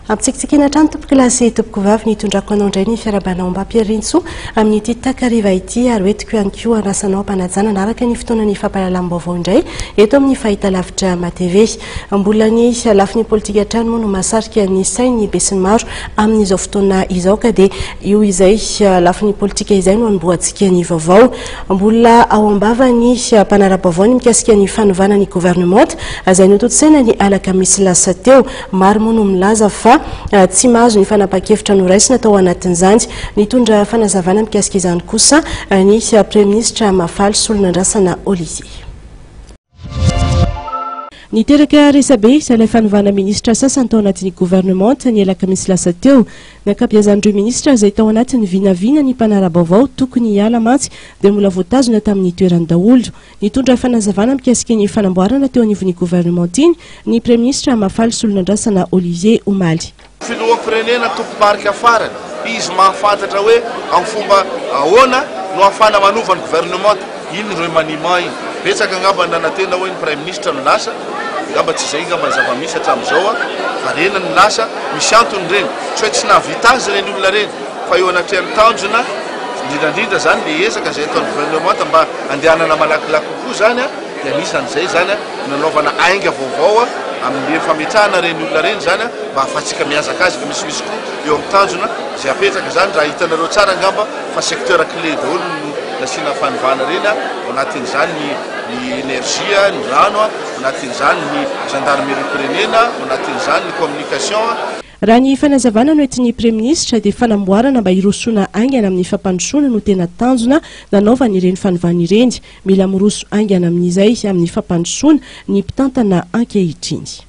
Ampitsikitsikiana hatrany tompokolahy sy tompokovavy ny hitondrako anao indray ny fiarahabanao ambampirintsoa amin'ity takariva ity ary hoentiko ihany koa hanasanao am-panajana hanaraka ny fotoanan'ny fampahalalam-baovao indray eto amin'ny fahitalavitra MATV. Mbola ny lafiny politika hatrany moa no mahasarika ny sain'ny besinimaro amin'izao fotoana izao ka dia io izay lafiny politika izay no hanombohantsika ny vaovao. Mbola ao am-bavan'ny mpanara-baovao ny mikasika ny fanovana ny governemanta izay notontosaina ny alakamisy lasa teo. Maro moa no milaza fa tsy mahazo ny fanapahan-kevitra noraisina tao anatin'izany. Nitondra fanazavana mikasika izany kosa ny Praiminisitra Mahafaly Solonandrasana Olivier. Niteraka resabe ilay fanovana minisitra sasany tao anatin'ny governemanta ny alakamisy lasa teo. Ny ankabeazan'ireo minisitra izay tao anatin'ny vinavina ny mpanara-baovao tokony hiala mantsy dia mbola voatazona tamin'ny toerany daholo. Nitondra fanazavana mikasika ny fanamboarana teo anivon'ny governemanta iny ny Praiminisitra Mahafaly Solonandrasana Olivier omaly. Filoham-pirenena tompo-marika farany, izy mahafantatra hoe amin'ny fomba ahoana no ahafahana manova ny governemanta. Iny remaniement iny. Betsaka angamba ny nanantena hoe ny Praiminisitra no lasa, angamba tsy izay angamba ny zava-misy hatramin'izao Variana ny lasa, misy antony ireny. Tsy hoe tsy nahavita azy ireny olona ireny, fa eo anatrehan'ny tanjona, indrindra indrindra izany ilay ezaka izay ataon'ny governemanta mba handehanana malakilaky kokoa izany dia anisan'izay izany ny nanaovana ainga vaovao amin'ireny fametrahana ireny olona ireny izany mba hahafahantsika mihazakazaka misimisy koa eo amin'ny tanjona izay apetraka izany. Raha hitanareo tsara angamba fa secteur clé daholo no nasiana fanovana ireny, ao anatin'izany ny ny énergie, ny rano, ao anatin'izany ny gendarmerie-pirenena, ao anatin'izany ny communication. Raha ny fanazavana noentin'ny Praiminisitra dia fanamboarana mba hirosoana haingana amin'ny fampandrosoana no tena tanjona nanaovany ireny fanovana ireny. Mila miroso haingana amin'izay amin'ny fampandrosoana ny mpitantana ankehitriny.